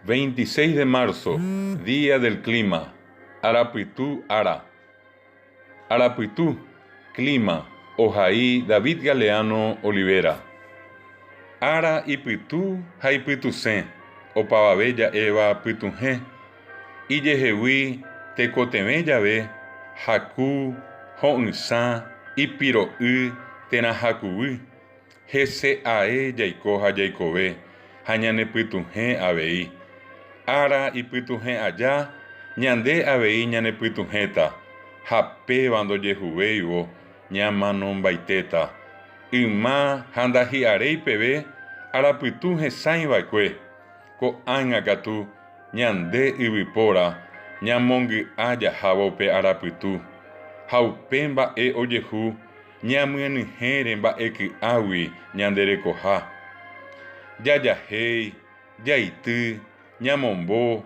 26 de marzo, Día del Clima, Arapytu ára. Arapytu, Clima, ohai David Galeano Olivera. Ára ipytu ha ipytusẽ, opavave ja'éva pytuhẽ, ijehegui tekotevẽ jave haku, ho'ysã, ipiro'y térã hakuvy. Hese ae jaiko ha jaikove ha ñanepytuhẽ avei. Ára ipytuhẽ aja, ñande avei ñanepytuhẽta, ha péva ndojehuvéivo ñamanombaitéta. Yma ha ndahi'aréi peve arapytu hesãi va'ekue, ko'ág̃a katu ñande yvypóra ñamongy'a jahávo pe arapytu. Ha upe mba'e ojehu Ñamyenyhẽre mba'e ky'águi ñande rekoha. Jajahéi, jaity, ñamombo,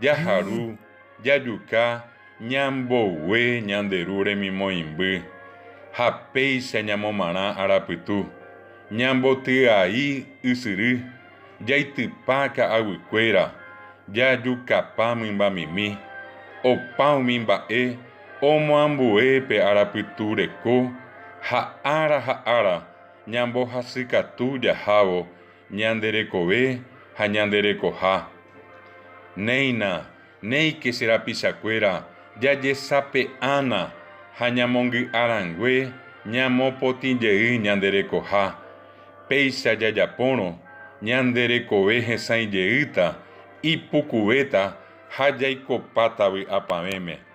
jaharu, jajuka, ñambogue ñande Ru remimoĩmby, ha péicha ñamomarã arapytu, ñambotyai ysyry, jaitypa ka'aguykuéra, jajukapa mymbamimi, opa umi mba'e Omoambue pe arapytu reko ha ára ha ára ñambohasykatu jahávo ñande rekove ha ñande rekoha. Néina, néike che rapichakuéra jajesape'ána ha ñamongy'a rangue ñamopotĩ jey ñande rekoha. Péicha jajapórõ ñande rekove hesãi jeýta, ipukuvéta ha jaikopáta vy'apavẽme.